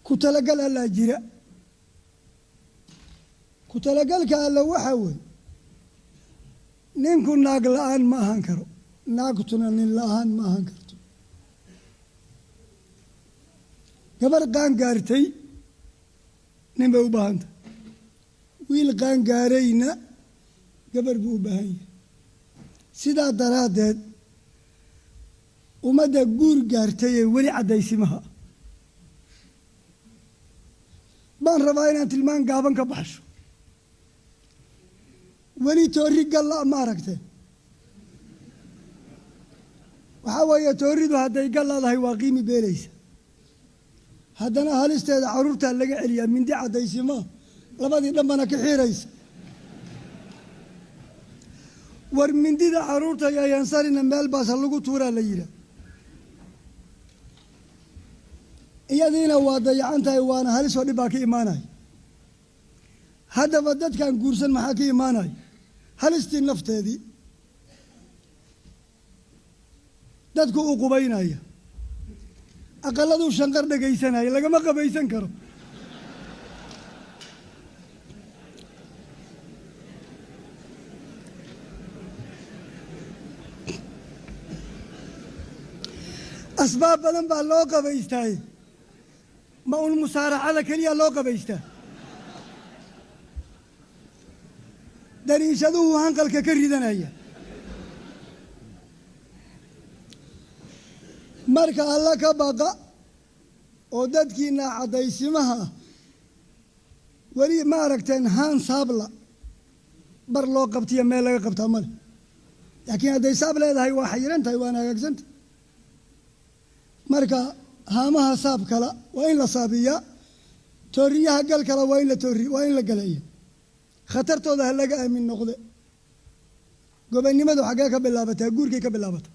Ku talagal allaa jira. Ku talagalka alla waxaa weeye ninku naag la-aan ma ahaan karo, naagtuna nin la-aan ma ahaan karto. Gabar qaan gaartay nin bay u baahan tahay, wiil qaan gaarayna gabar buu u baahan yahay. Sidaa daraaddeed ummadda guur gaartay ee weli caddaysimaha baan rabaa inaan tilmaan gaaban ka baxsho. Weli toori galla ma aragteen? Waxaa weeye tooridu hadday galladahay waa qiimi beelaysa, haddana halisteeda carruurtaa laga celiyaa. Mindi caddaysimaa labadii dhanbana ka xiiraysa. War mindida carruurta yaayansarina meel baas ha lagu tuuraa la yidhaah. Iyadiina waa dayacan tahay, waana halisoo dhib baa ka imaanaya. Haddaba dadkan guursan maxaa ka imaanaya? Halistii nafteedii dadku u qubaynaya, aqaladuu shanqar dhegaysanaya, lagama qabaysan karo. Asbaab badan baa loo qabaystaay, ma un musaaracada keliya loo qabaystaa? Dariishaduhu hanqalka ka ridanaya. Marka alla ka baqa oo dadkiina caddaysimaha ah weli ma aragteen haan saabla bar loo qabtiyo meel laga qabtaa male, laakiin hadday saab leedahay waa xayiran tahay, waana hagaagsantahay. Marka haamaha saab kala waa in la saabiyaa, tooriyaha gal kala waa in la toori, waa in la galeeya. Khatartooda ha laga aamin noqde. Gobonnimadu xaggee ka bilaabataa? Guurkay ka bilaabataa.